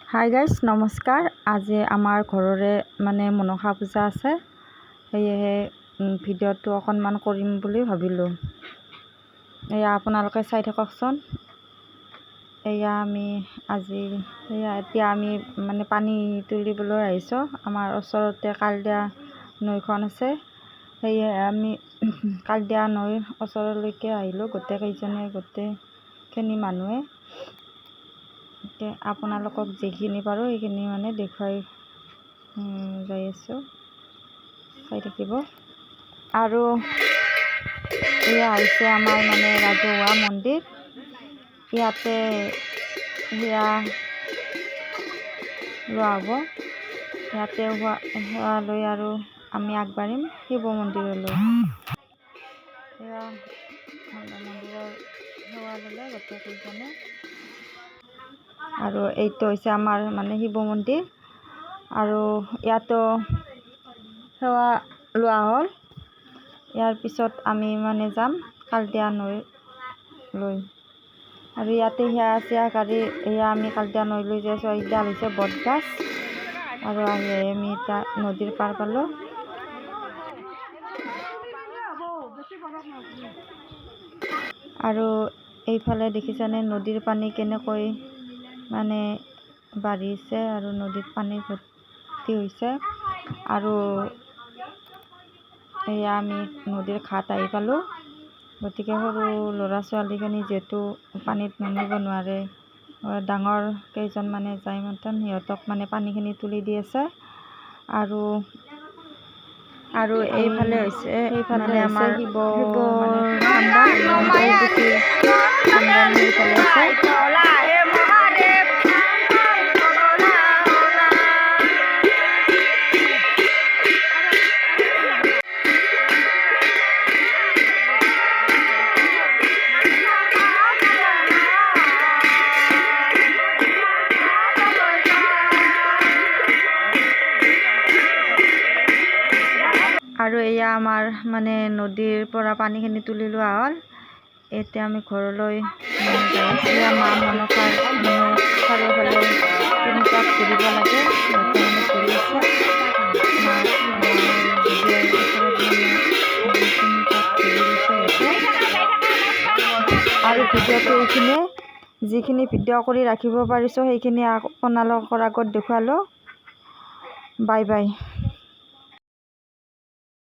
Hi guys, নমস্কাৰ। আজি আমাৰ ঘৰৰে মানে মনসা পূজা আছে, সেয়েহে ভিডিঅ'টো অকণমান কৰিম বুলি ভাবিলোঁ। এয়া আপোনালোকে চাই থাককচোন। এয়া আমি আজি এয়া এতিয়া আমি মানে পানী তুলিবলৈ আহিছোঁ। আমাৰ ওচৰতে কালদিয়া নৈখন আছে, সেয়েহে আমি কালদিয়া নৈৰ ওচৰলৈকে আহিলোঁ গোটেইকেইজনে, গোটেইখিনি মানুহে। এতিয়া আপোনালোকক যিখিনি পাৰোঁ সেইখিনি মানে দেখুৱাই যাই আছোঁ, চাই থাকিব। আৰু এয়া হৈছে আমাৰ মানে ৰাজহুৱা মন্দিৰ। ইয়াতে সেৱা লোৱা হ'ব। ইয়াতে সেৱা লৈ আৰু আমি আগবাঢ়িম শিৱ মন্দিৰলৈ। এয়া মন্দিৰৰ সেৱা ল'লে গোটেইকেইজনে। আৰু এইটো হৈছে আমাৰ মানে শিৱ মন্দিৰ, আৰু ইয়াতো সেৱা লোৱা হ'ল। ইয়াৰ পিছত আমি মানে যাম কালদিয়া নৈ লৈ। আৰু ইয়াতে সেৱা চেৱা কাঢ়ি এয়া আমি কালদিয়া নৈ লৈ যাই আছোঁ। এইডাল হৈছে বটগাছ। আৰু আহি আহি আমি এতিয়া নদীৰ পাৰ পালোঁ। আৰু এইফালে দেখিছানে নদীৰ পানী কেনেকৈ মানে বাঢ়িছে আৰু নদীত পানী ভৰ্তি হৈছে। আৰু এয়া আমি নদীৰ ঘাট আহি পালোঁ। গতিকে সৰু ল'ৰা ছোৱালীখিনি যিহেতু পানীত নামিব নোৱাৰে, ডাঙৰ কেইজনমানে যায় মাত্ৰন সিহঁতক মানে পানীখিনি তুলি দি আছে। আৰু আৰু এইফালে হৈছে মানে আমাৰ শিৱ মানে খান্দান, খান্দান সেইফালে আছে। আৰু এয়া আমাৰ মানে নদীৰ পৰা পানীখিনি তুলি লোৱা হ'ল। এতিয়া আমি ঘৰলৈ মানে যাই আছোঁ। এয়া মা মনসাৰ মানে চাৰিওফালে তিনিপাক ঘূৰিব লাগে, সিহঁতে মানে ঘূৰি আছে। মা দেৱীৰ ওচৰত মানে তিনিপাক ঘূৰি গৈছে সিহঁতে। আৰু ভিডিঅ'টো এইখিনিয়ে, যিখিনি ভিডিঅ' কৰি ৰাখিব পাৰিছোঁ সেইখিনি আপোনালোকৰ আগত দেখুৱালোঁ। Bye bye.